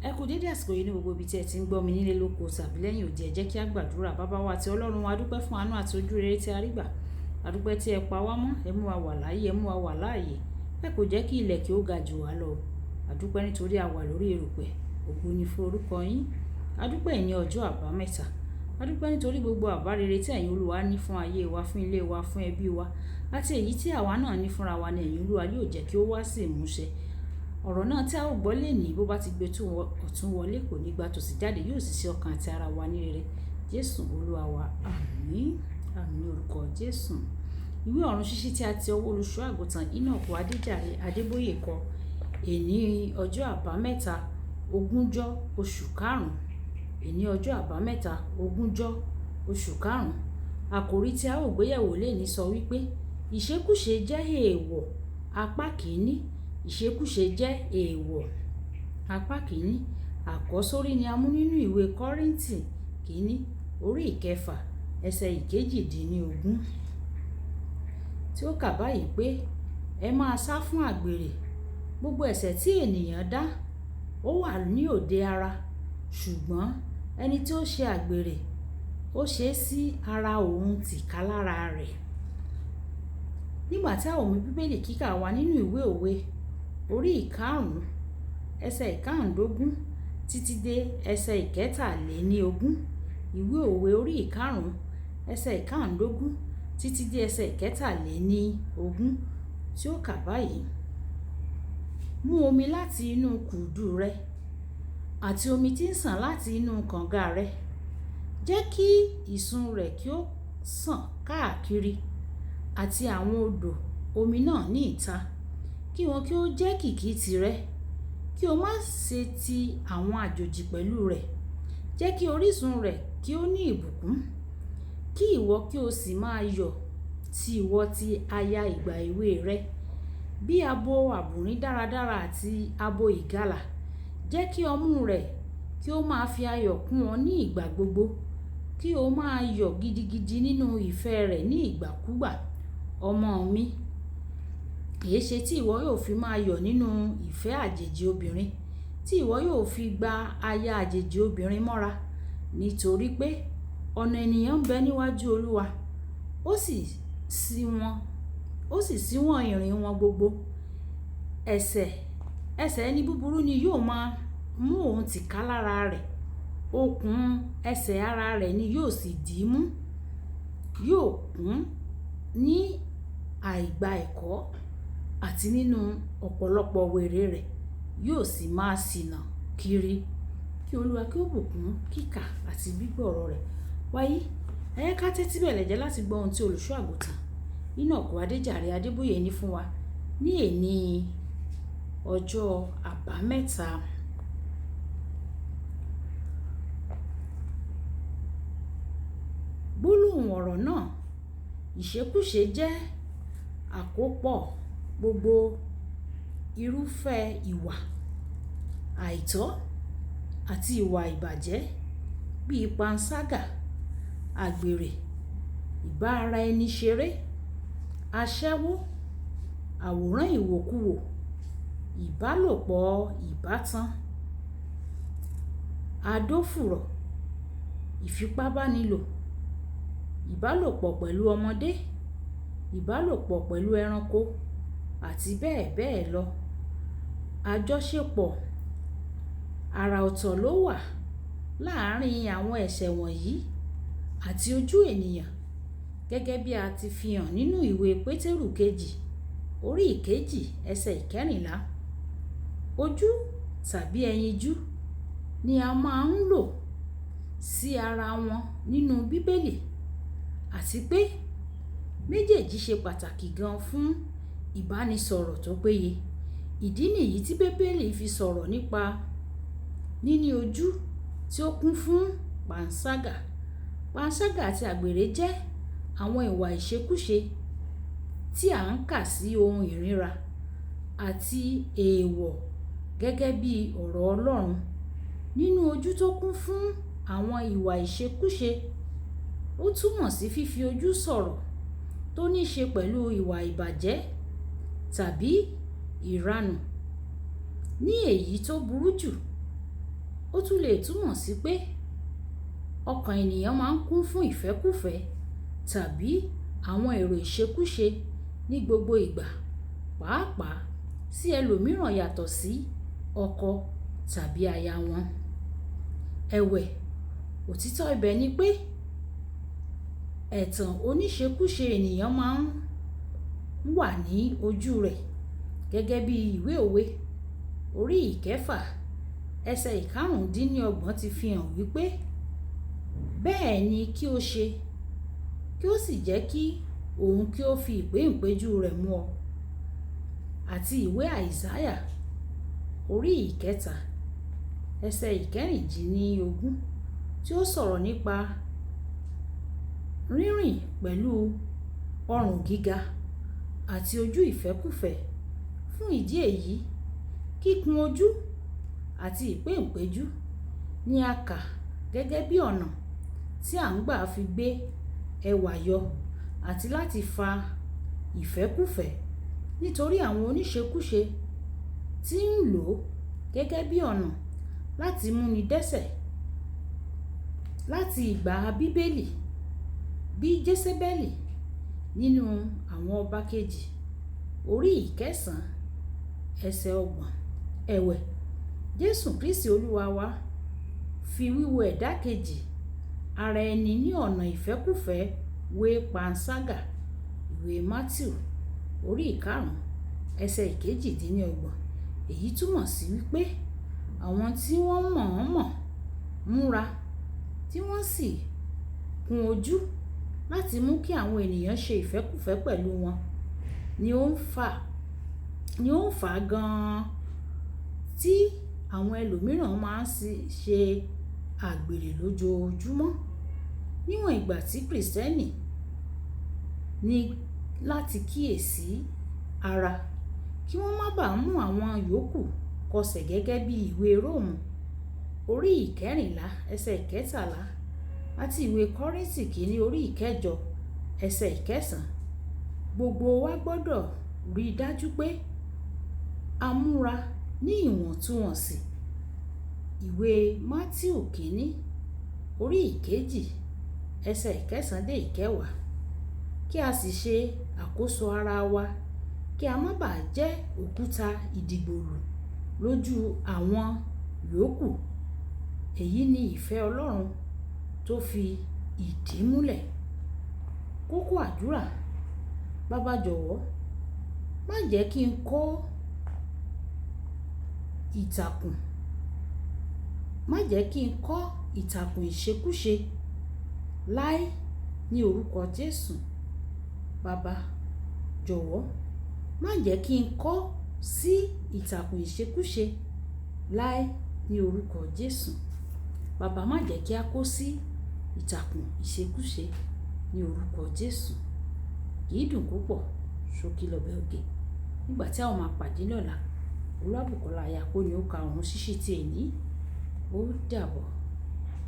Ẹ kú dédé àsìkò yìí ní gbogbo ibi tí ẹ ti ń gbọ́ mi nílé lóko tàbí lẹ́yìn odi. Ẹ jẹ́ kí a gbàdúrà. Baba wa àti Ọlọ́run wa, a dúpẹ́ fún àánú àti ojú rere tí a rí gbà. A dúpẹ́ tí ẹ pa wá mọ́, ẹ mú wa wà láàyè, ẹ mú wa wà láàyè. Ẹ kò jẹ́ kí ilẹ̀ kí ó ga jù wá lọ. A dúpẹ́ nítorí a wà lórí erùpẹ̀. Ògo ni fún orúkọ yín. A dúpẹ́ ìní ọjọ́ àbámẹ́ta. A dúpẹ́ nítorí gbogbo àbá rere tí ẹ̀yin Olúwa ní fún ayé wa, fún ilé wa, fún ẹbí wa, àti èyí tí àwa náà ní fúnra wa ni ẹ̀yin Olúwa yóò jẹ́ kí ó wá sí ìmúṣẹ. Ọ̀rọ̀ náà tí a ó gbọ́ lénìí, bó bá ti gbé tó ọ̀tún wọlé, kò ní gba tòsì jáde, yóò sì ṣe ọkàn àti ara wa ní rere. Jésù Olúwa wa. Àmín. Àmín ní orúkọ Jésù. Ìwé ọ̀run ṣíṣí tí a ti ọwọ́ olùṣọ́ àgùntàn Enoch Adéjàre Adébóyè kọ. Èní ọjọ́ àbámẹ́ta, ogúnjọ́ oṣù karùn-ún. Èní ọjọ́ àbámẹ́ta, ogúnjọ́ oṣù karùn-ún. Àkòrí tí a ó gbéyẹ̀wò lénìí sọ wípé ìṣekúṣe jẹ́ èèwọ̀ apá kìíní. Ìṣekúṣe jẹ́ èèwọ̀ apá kìíní. Àkọ́sórí ni a mú nínú ìwé Kọ́ríńtì kìíní, orí ìkẹfà, ẹsẹ̀ ìkejìdínlógún, tí ó kà báyìí pé, ẹ máa sá fún àgbèrè. Gbogbo ẹ̀ṣẹ̀ tí ènìyàn dá, ó wà ní òde ara, ṣùgbọ́n ẹni tí ó ṣe àgbèrè, ó ṣe é sí ara òun tìkálára rẹ̀. Nígbà tí a ó mú Bíbélì kíkà wa nínú ìwé òwe, orí ìkarùn-ún, ẹsẹ̀ ìkarùndógún títí dé ẹsẹ̀ ìkẹtàléníogún. Ìwé òwe orí ìkarùn-ún, ẹsẹ̀ ìkarùndógún títí dé ẹsẹ̀ ìkẹtàléníogún tí ó kà báyìí. Mú omi láti inú kùdú rẹ àti omi tí ń sàn láti inú kànga rẹ. Jẹ́ kí ìsun rẹ̀ kí ó sàn káàkiri àti àwọn odò omi náà ní ìta. Kí wọn kí ó jẹ́ kìkì tìrẹ, kí o má ṣe ti àwọn àjòjì pẹ̀lú rẹ̀. Jẹ́ kí orísun rẹ̀ kí ó ní ìbùkún, kí ìwọ kí ó sì máa yọ̀ tí ìwọ ti aya ìgbà èwe rẹ. Bí abo àbùrín dáradára àti abo ìgalà, jẹ́ kí ọmú rẹ̀ kí ó máa fi ayọ̀ kún ọ ní ìgbà gbogbo, kí o máa yọ̀ gidigidi nínú ìfẹ́ rẹ̀ ní ìgbàkúgbà. Ọmọ mi, èéṣe tí ìwọ yóò fi máa yọ̀ nínú ìfẹ́ àjèjì obìnrin, tí ìwọ yóò fi gba aya àjèjì obìnrin mọ́ra? Nítorí pé ọ̀nà ènìyàn ń bẹ níwájú Olúwa, ó sì ṣí wọn, ó sì ṣíwọ̀n ìrìn wọn gbogbo. Ẹ̀ṣẹ̀, ẹ̀ṣẹ̀ ẹni búburú ni yóò máa mú òun tìkálára rẹ̀. Okùn ẹsẹ̀ ara rẹ̀ ni yóò sì dì mú. Yóò kún ní àìgbà ẹ̀kọ́ àti nínú ọ̀pọ̀lọpọ̀ wèrè rẹ̀, yóò sì máa ṣìnà kiri. Kí Olúwa kí ó bùkún kíkà àti gbígbọ́ ọ̀rọ̀ rẹ̀. Wáyé, ẹ jẹ́ ká tẹ́tí bẹ̀lẹ̀ jẹ́ láti gbọ́ ohun tí olùṣọ́ àgùntàn Enoch Adéjàre Adébóyè ní fún wa ní èní ọjọ́ àbámẹ́ta. Gbólóhùn ọ̀rọ̀ náà, ìṣekúṣe jẹ́ àkópọ̀ gbogbo irúfẹ́ ìwà àìtọ́ àti ìwà ìbàjẹ́ bíi panṣágà, àgbèrè, ìbá ara ẹni ṣeré, aṣẹ́wó, àwòrán ìwòkuwò, ìbálòpọ̀ ìbátan, àdófùrọ̀, ìfipábánilò, ìbálòpọ̀ pẹ̀lú ọmọdé, ìbálòpọ̀ pẹ̀lú ẹranko àti bẹ́ẹ̀ bẹ́ẹ̀ lọ. Àjọṣepọ̀ àrà ọ̀tọ̀ ló wà láàárín àwọn ẹ̀ṣẹ̀ wọ̀nyí àti ojú ènìyàn, gẹ́gẹ́ bí a ti fi hàn nínú ìwé Pétérù kejì, orí ìkejì, ẹsẹ̀ ìkẹrìnlá. Ojú tàbí ẹyinjú ni a máa ń lò sí ara wọn nínú Bíbélì, àti pé méjèèjì ṣe pàtàkì gan fún ìbánisọ̀rọ̀ tó péye. Ìdí nìyí tí Bíbélì fi sọ̀rọ̀ nípa níní ojú tí ó kún fún panṣágà. Panṣágà àti àgbèrè jẹ́ àwọn ìwà ìṣekúṣe tí à ń kà sí ohun ìríra àti èèwọ̀ gẹ́gẹ́ bí ọ̀rọ̀ Ọlọ́run. Nínú ojú tó kún fún àwọn ìwà ìṣekúṣe, ó túmọ̀ sí fífi ojú sọ̀rọ̀ tó ní ṣe pẹ̀lú ìwà ìbàjẹ́ tàbí ìranù. Ní èyí tó burú jù, Ó tún lè túmọ̀ sí pé ọkàn ènìyàn máa ń kún fún ìfẹ́kúfẹ̀ẹ́ tàbí àwọn èrò ìṣekúṣe ní gbogbo ìgbà, pàápàá sí ẹlòmíràn yàtọ̀ sí ọkọ tàbí aya wọn. Ẹ̀wẹ̀, òtítọ́ ibẹ̀ ni pé ẹ̀tàn oníṣekúṣe ènìyàn máa ń wà ní ojú rẹ̀ gẹ́gẹ́ bí ìwé òwe orí ìkẹfà ẹsẹ̀ 25 ti fi hàn wípé bẹ́ẹ̀ ni kí ó ṣe, kí ó sì jẹ́ kí òun kí ó fi ìpéǹpéjú rẹ̀ mú ọ. Àti ìwé Àìsáyà orí ìkẹta ẹsẹ̀ 26 tí ó sọ̀rọ̀ nípa rírìn pẹ̀lú ọrùn gíga àti ojú ìfẹ́kúfẹ̀ẹ́. Fún ìdí èyí, kíkun ojú àti ìpéǹpéjú ni a kà gẹ́gẹ́ bí ọ̀nà tí à ń gbà fi gbé ẹwà yọ àti láti fa ìfẹ́kúfẹ̀ẹ́, nítorí àwọn oníṣekúṣe tí ń lò ó gẹ́gẹ́ bí ọ̀nà láti múni dẹ́sẹ̀. Láti ìgbà Bíbélì, bí Jésébẹ́lì nínú àwọn ọba kejì orí ìkẹsàn ẹsẹ̀ 30. Ẹ̀wẹ̀, Jésù Kristi Olúwa wa fi wíwo ẹ̀dá kejì ara ẹni ní ọ̀nà ìfẹ́kúfẹ̀ẹ́ wé panṣágà. Ìwé Mátíù orí 5 ẹsẹ̀ 28. Èyí túmọ̀ sí wípé àwọn tí wọ́n mọ̀ọ́mọ̀ múra tí wọ́n sì kun ojú láti mú kí àwọn ènìyàn ṣe ìfẹ́kúfẹ̀ẹ́ pẹ̀lú wọn ni ó ń fà gan-an tí àwọn ẹlòmíràn máa ń ṣe àgbèrè lójoojúmọ́. Níwọ̀n ìgbà tí Kristẹni ní láti kíyèsi ara kí wọ́n má bàá mú àwọn yòókù kọsẹ̀ gẹ́gẹ́ bí ìwé Róòmù orí 14 ẹsẹ̀ 13 àti ìwé Kọ́ríńtì kìíní orí ìkẹjọ ẹsẹ̀ 9. Gbogbo wa gbọdọ̀ rí dájú pé a múra ní ìwọ̀ntúnwọ̀nsì. Ìwé Mátíù kìíní orí ìkejì ẹsẹ̀ 9 dé 10 kí a sì ṣe àkóso ara wa kí a má bàá jẹ́ òkúta ìdìgbòlù lójú àwọn yòókù. Èyí ni ìfẹ́ Ọlọ́run tó fi ìdí múlẹ̀. Kókó àdúrà. Baba jọ̀wọ́, má jẹ́ kí n kó ìtàkùn, má jẹ́ kí n kọ́ ìtàkùn ìṣekúṣe láé ní orúkọ Jésù. Baba jọ̀wọ́, má jẹ́ kí n kọ́ sí ìtàkùn ìṣekúṣe láé ní orúkọ Jésù. Baba má jẹ́ kí a kó sí ìtàkùn ìṣekúṣe ní orúkọ Jésù. Kì í dùn púpọ̀, ṣókí lọ́bẹ̀ oge. Nígbà tí a ó máa pàdé lọ́la, Olúwabùkọ́lá aya Kó ni ó ka ọ̀run ṣíṣí tí èní. Ó dàbọ̀.